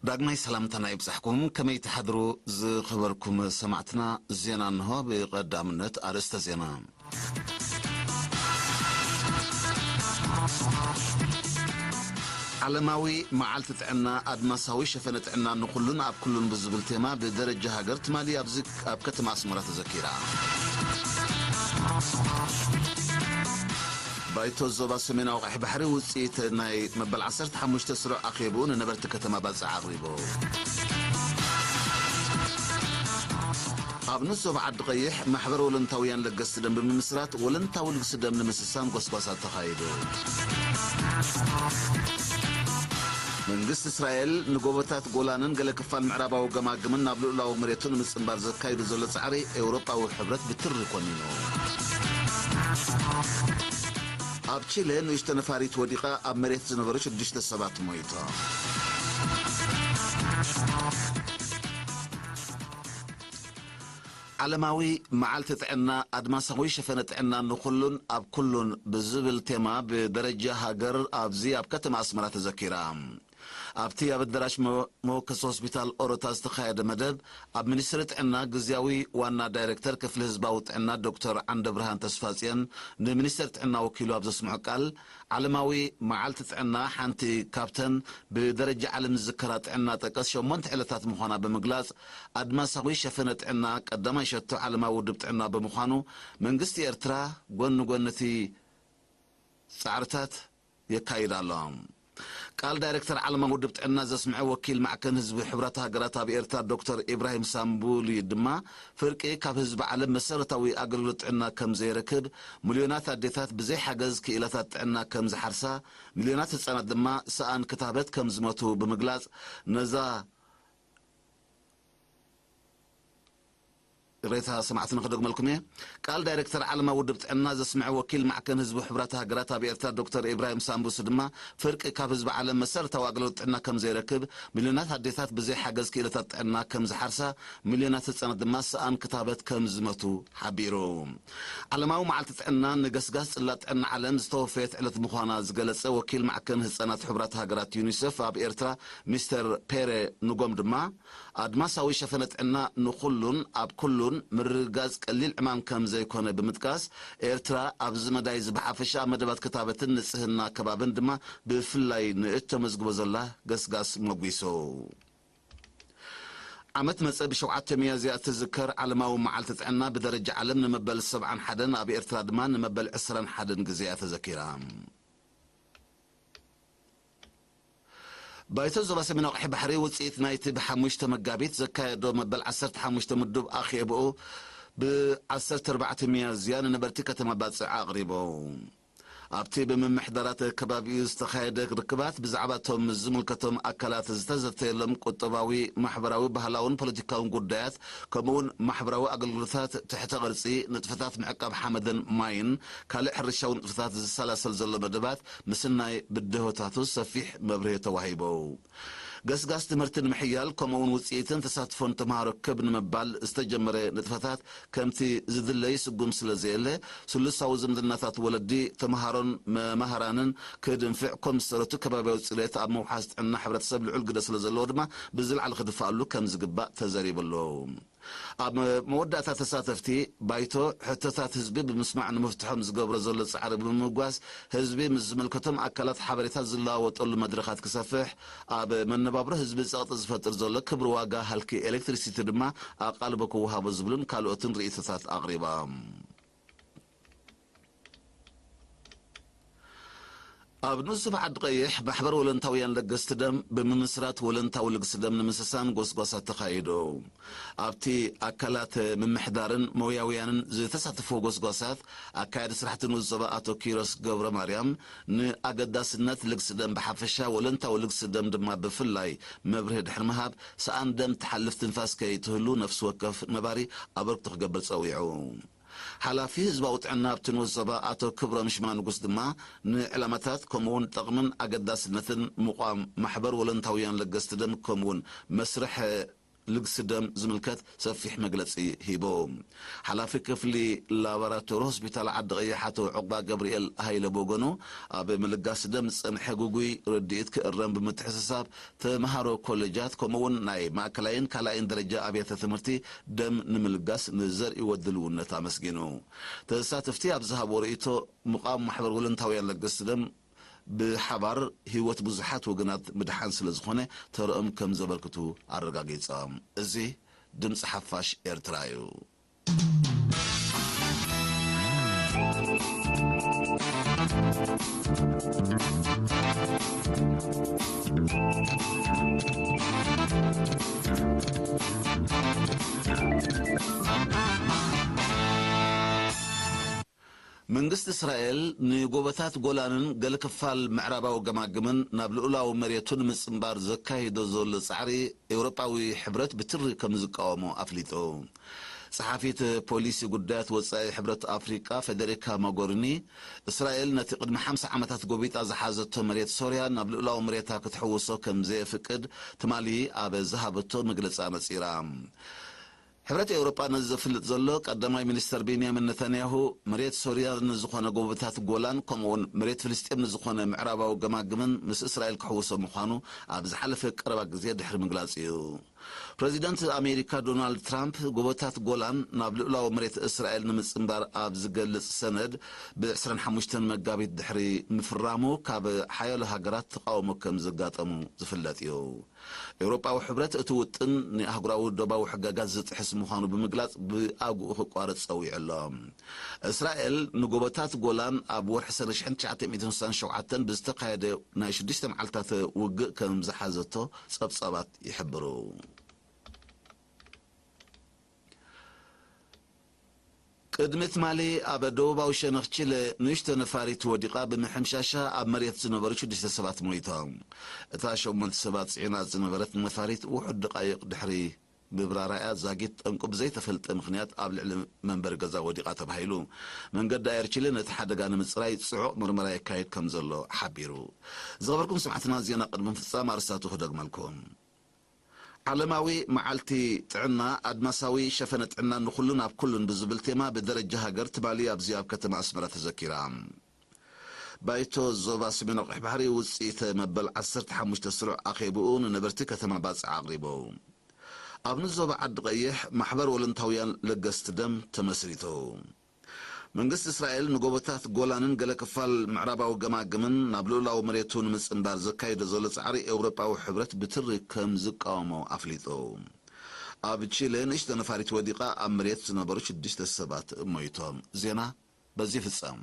ዳግማይ ሰላምታና ይብጻሕኩም። ከመይ ትሓድሩ ዝኸበርኩም ሰማዕትና? ዜና እንሆ። ብቐዳምነት ኣርእስተ ዜና። ዓለማዊ መዓልቲ ጥዕና፣ ኣድማሳዊ ሸፈነ ጥዕና ንኹሉን ኣብ ኩሉን ብዝብል ቴማ ብደረጃ ሃገር ትማሊ ኣብዚ ኣብ ከተማ ኣስመራ ተዘኪራ። ባይቶ ዞባ ሰሜናዊ ቀይሕ ባሕሪ ውጽኢት ናይ መበል ዓሰርተ ሓሙሽተ ስሩዕ ኣኼብኡ ንነበርቲ ከተማ ባጽዕ ኣቕሪቡ። ኣብ ንስ ዞባ ዓዲ ቀይሕ ማሕበር ወለንታውያን ለገስቲ ደም ብምምስራት ወለንታዊ ልግሲ ደም ንምስሳን ጎስጓሳት ተኻይዱ። መንግስቲ እስራኤል ንጎቦታት ጎላንን ገለ ክፋል ምዕራባዊ ገማግምን ናብ ልኡላዊ መሬቱ ንምጽንባር ዘካይዱ ዘሎ ጻዕሪ ኤውሮጳዊ ሕብረት ብትሪ ኮኒኑ። ኣብ ቺለ ንእሽቶ ነፋሪት ወዲቓ ኣብ መሬት ዝነበሩ ሽዱሽተ ሰባት ሞይቶም። ዓለማዊ መዓልቲ ጥዕና፣ ኣድማሳዊ ሸፈነ ጥዕና ንኹሉን ኣብ ኩሉን ብዝብል ቴማ ብደረጃ ሃገር ኣብዚ ኣብ ከተማ ኣስመራ ተዘኪራ። ኣብቲ ኣብ ኣዳራሽ መ-፣ መወከሲ ሆስፒታል ኦሮታ ዝተኻየደ መደብ፣ ኣብ ሚኒስትሪ ጥዕና ግዝያዊ ዋና ዳይሬክተር ክፍሊ ህዝባዊ ጥዕና ዶክተር ዓንደብርሃን ተስፋጽዮን ንሚኒስትሪ ጥዕና ወኪሉ ኣብ ዘስምዖ ቃል፣ ዓለማዊ መዓልቲ ጥዕና ሓንቲ ካብተን ብደረጃ ዓለም ዝዝከራ ጥዕና ጠቀስ ሸሞንተ ዕለታት ምዃና ብምግላጽ፣ ኣድማሳዊ ሸፈነ ጥዕና ቀዳማይ ሸቶ ዓለማዊ ውድብ ጥዕና ብምዃኑ፣ መንግስቲ ኤርትራ ጎኒ ጎኒ እቲ ጻዕርታት የካይድ ኣሎ። ቃል ዳይሬክተር ዓለማዊ ውድብ ጥዕና ዘስምዐ ወኪል ማዕከን ህዝቢ ሕቡራት ሃገራት ኣብ ኤርትራ ዶክተር ኢብራሂም ሳምቡሊ ድማ፣ ፍርቂ ካብ ህዝቢ ዓለም መሰረታዊ ኣገልግሎት ጥዕና ከም ዘይረክብ፣ ሚልዮናት ኣዴታት ብዘይ ሓገዝ ክኢላታት ጥዕና ከም ዝሓርሳ፣ ሚልዮናት ህጻናት ድማ ሰኣን ክታበት ከም ዝሞቱ ብምግላጽ፣ ነዛ ሬታ ሰማዕትና ክደግመልኩም እየ። ቃል ዳይሬክተር ዓለማዊ ውድብ ጥዕና ዘስምዐ ወኪል ማዕከን ህዝቢ ሕቡራት ሃገራት ኣብ ኤርትራ ዶክተር ኢብራሂም ሳምቡስ ድማ፣ ፍርቂ ካብ ህዝቢ ዓለም መሰረታዊ ኣገልግሎት ጥዕና ከም ዘይረክብ፣ ሚልዮናት ኣዴታት ብዘይ ሓገዝ ክኢላታት ጥዕና ከም ዝሓርሳ፣ ሚልዮናት ህጻናት ድማ ሰኣን ክታበት ከም ዝመቱ ሓቢሩ። ዓለማዊ መዓልቲ ጥዕና ንገስጋስ ጽላት ጥዕና ዓለም ዝተወፈየት ዕለት ምዃና ዝገለጸ ወኪል ማዕከን ህጻናት ሕቡራት ሃገራት ዩኒሰፍ ኣብ ኤርትራ ሚስተር ፔረ ንጎም ድማ፣ ኣድማሳዊ ሸፈነ ጥዕና ንኹሉን ኣብ ኩሉን ምርግጋጽ ቀሊል ዕማም ከም ዘይኮነ ብምጥቃስ፣ ኤርትራ ኣብዚ መዳይ እዚ ብሓፈሻ ኣብ መደባት ክታበትን ንጽህና ከባብን ድማ ብፍላይ ንእተመዝግቦ ዘላ ገስጋስ መጒሱ። ዓመት መጸ ብሸውዓተ ሚያዝያ እትዝከር ዓለማዊ መዓልቲ ጥዕና ብደረጃ ዓለም ንመበል ሰብዓን ሓደን፣ ኣብ ኤርትራ ድማ ንመበል ዕስራን ሓደን ግዜ እያ ተዘኪራ። ባይቶ ዞባ ሰሜናዊ ቀይሕ ባሕሪ ውጽኢት ናይቲ ብሓሙሽተ መጋቢት ዘካየዶ መበል ዓሰርተ ሓሙሽተ ምዱብ ኣኼብኡ ብ ዓሰርተ ኣርባዕተ ሚያዝያ ንነበርቲ ከተማ ባጽዕ ኣቕሪቡ። ኣብቲ ብምምሕዳራት ከባቢኡ ዝተኻየደ ርክባት ብዛዕባ እቶም ዝምልከቶም ኣካላት ዝተዘተየሎም ቁጠባዊ፣ ማሕበራዊ፣ ባህላውን ፖለቲካውን ጉዳያት፣ ከምኡውን ማሕበራዊ ኣገልግሎታት፣ ትሕተ ቅርጺ፣ ንጥፈታት ምዕቃብ ሓመድን ማይን ካልእ ሕርሻዊ ንጥፈታት ዝሰላሰል ዘሎ መደባት ምስናይ ብድሆታቱ ሰፊሕ መብርሂ ተዋሂቡ። ገስጋስ ትምህርቲ ንምሕያል ከምኡውን ውጽኢትን ተሳትፎን ተምሃሮ ክብ ንምባል ዝተጀመረ ንጥፈታት ከምቲ ዝድለ ይስጉም ስለ ዘየለ፣ ስሉሳዊ ዝምድናታት ወለዲ፣ ተምሃሮን መማህራንን ክድንፍዕ፣ ኮምስተረቱ ከባቢያዊ ጽሬት ኣብ ምውሓስ ጥዕና ሕብረተሰብ ልዑል ግደ ስለ ዘለዎ ድማ ብዝለዓለ ክድፋኣሉ ከም ዝግባእ ተዘሪቡ ኣሎ። ኣብ መወዳእታ ተሳተፍቲ ባይቶ ሕቶታት ህዝቢ ብምስማዕ ንምፍትሖም ዝገብሮ ዘሎ ጻዕሪ ብምምጓስ፣ ህዝቢ ምስ ዝምልከቶም ኣካላት ሓበሬታ ዝለዋወጠሉ መድረኻት ክሰፍሕ፣ ኣብ መነባብሮ ህዝቢ ጸቕጢ ዝፈጥር ዘሎ ክብሪ ዋጋ ሃልኪ ኤሌክትሪሲቲ ድማ ኣቓልቦ ክወሃቦ ዝብሉን ካልኦትን ርእይቶታት ኣቕሪቦም። ኣብ ንሱብ ዓዲ ቀይሕ ማሕበር ወለንታውያን ለገስቲ ደም ብምምስራት ወለንታዊ ልግሲ ደም ንምስሳን ጎስጓሳት ተኻይዱ። ኣብቲ ኣካላት ምምሕዳርን ሞያውያንን ዝተሳተፍዎ ጎስጓሳት፣ ኣካያዲ ስራሕቲ ንኡስ ዞባ ኣቶ ኪሮስ ገብረ ማርያም ንኣገዳስነት ልግሲ ደም ብሓፈሻ፣ ወለንታዊ ልግሲ ደም ድማ ብፍላይ መብርሂ ድሕሪ ምሃብ፣ ሰኣን ደም ትሓልፍ ትንፋስ ከይትህሉ ነፍሲ ወከፍ ነባሪ ኣበርክቶ ክገብር ጸዊዑ። ሓላፊ ህዝባዊ ጥዕና ኣብቲ ንኡስ ዞባ ኣቶ ክብሮም ሽማንጉስ ድማ ንዕላማታት ከምኡውን ጥቕምን ኣገዳስነትን ምቋም ማሕበር ወለንታውያን ለገስቲ ደም ከምኡውን መስርሕ ልግሲ ደም ዝምልከት ሰፊሕ መግለጺ ሂቡ። ሓላፊ ክፍሊ ላቦራቶሪ ሆስፒታል ዓዲ ቀይሕ ኣቶ ዑቕባ ገብርኤል ሃይለ ብወገኑ፣ ኣብ ምልጋስ ደም ዝጸንሐ ግጉይ ርድኢት ክእረም ብምትሕስሳብ፣ ተምሃሮ ኮሌጃት ከምኡ'ውን ናይ ማእከላይን ካልኣይን ደረጃ ኣብያተ ትምህርቲ ደም ንምልጋስ ንዘርእዎ ድልውነት ኣመስጊኑ። ተሳተፍቲ ኣብ ዝሃብዎ ርእይቶ፣ ምቋም ማሕበር ወለንታውያን ለገስቲ ደም ብሓባር ህይወት ብዙሓት ወገናት ምድሓን ስለ ዝኾነ፣ ተረኦም ከም ዘበርክቱ ኣረጋጊጾም። እዚ ድምጺ ሓፋሽ ኤርትራ እዩ። መንግስቲ እስራኤል ንጎቦታት ጎላንን ገለ ክፋል ምዕራባዊ ገማግምን ናብ ልኡላዊ መሬቱ ንምጽንባር ዘካይዶ ዘሎ ጻዕሪ ኤውሮጳዊ ሕብረት ብትሪ ከም ዝቃወሞ ኣፍሊጡ። ጸሓፊት ፖሊሲ ጉዳያት ወጻኢ ሕብረት ኣፍሪቃ ፌደሪካ ሞጎሪኒ፣ እስራኤል ነቲ ቅድሚ ሓምሳ ዓመታት ጎቢጣ ዝሓዘቶ መሬት ሶርያ ናብ ልኡላዊ መሬታ ክትሕውሶ ከም ዘየፍቅድ ትማሊ ኣብ ዝሃበቶ መግለጺ ኣነጺራ። ሕብረት ኤውሮጳ ነዚ ዘፍልጥ ዘሎ፣ ቀዳማይ ሚኒስተር ቤንያሚን ነታንያሁ መሬት ሶርያ ንዝኾነ ጎቦታት ጎላን ከምኡውን መሬት ፍልስጤም ንዝኾነ ምዕራባዊ ገማግምን ምስ እስራኤል ክሕውሶ ምዃኑ ኣብ ዝሓለፈ ቀረባ ግዜ ድሕሪ ምግላጽ እዩ። ፕረዚደንት ኣሜሪካ ዶናልድ ትራምፕ ጎቦታት ጎላን ናብ ልኡላዊ መሬት እስራኤል ንምጽንባር ኣብ ዝገልጽ ሰነድ ብ ዕስራን ሓሙሽተን መጋቢት ድሕሪ ምፍራሙ፣ ካብ ሓያሎ ሃገራት ተቃውሞ ከም ዘጋጠሙ ዝፍለጥ እዩ። ኤውሮጳዊ ሕብረት እቲ ውጥን ንኣህጉራዊ ዶባዊ ሕጋጋት ዝጥሕስ ምዃኑ ብምግላጽ ብኣግኡ ክቋረጽ ጸዊዑ ኣሎ። እስራኤል ንጎቦታት ጎላን ኣብ ወርሒ ሰነ ሽሕን ትሽዓተ ሚእትን ስሳን ሸውዓተን ብዝተኻየደ ናይ ሽዱሽተ መዓልታት ውግእ ከም ዝሓዘቶ ጸብጻባት ይሕብሩ። ቅድሚ ትማሊ ኣብ ደቡባዊ ሸነኽ ቺለ ንእሽቶ ነፋሪት ወዲቓ ብምሕምሻሻ ኣብ መሬት ዝነበሩ ሽዱሽተ ሰባት ሞይቶም። እታ ሸሞንተ ሰባት ጽዒና ዝነበረት ነፋሪት ውሑድ ደቓይቕ ድሕሪ ምብራራ እያ ዛጊት ጠንቁ ብዘይተፈልጠ ምኽንያት ኣብ ልዕሊ መንበሪ ገዛ ወዲቓ ተባሂሉ። መንገዲ ኣየር ቺለ ነቲ ሓደጋ ንምጽራይ ጽዑቕ ምርመራ የካይድ ከም ዘሎ ሓቢሩ። ዝኸበርኩም ሰማዕትና፣ ዜና ቅድሚ ምፍጻም ኣርስታቱ ክደግመልኩም። ዓለማዊ መዓልቲ ጥዕና፣ ኣድማሳዊ ሸፈነ ጥዕና ንኹሉን ኣብ ኩሉን ብዝብል ቴማ ብደረጃ ሃገር ትማሊ ኣብዚ ኣብ ከተማ ኣስመራ ተዘኪራ። ባይቶ ዞባ ሰሜናዊ ቀይሕ ባሕሪ ውጽኢት መበል ዓሰርተ ሓሙሽተ ስሩዕ ኣኼብኡ ንነበርቲ ከተማ ባጽዕ ኣቕሪቡ። ኣብ ንዞባ ዓዲ ቀይሕ ማሕበር ወለንታውያን ለገስቲ ደም ተመስሪቱ። መንግስቲ እስራኤል ንጎቦታት ጎላንን ገለ ክፋል ምዕራባዊ ገማግምን ናብ ልኡላዊ መሬቱ ንምጽንባር ዘካይዶ ዘሎ ጻዕሪ ኤውሮጳዊ ሕብረት ብትሪ ከም ዝቃወሞ ኣፍሊጡ። ኣብ ቺለ ንእሽቶ ነፋሪት ወዲቓ ኣብ መሬት ዝነበሩ ሽዱሽተ ሰባት ሞይቶም። ዜና በዚ ይፍጸም።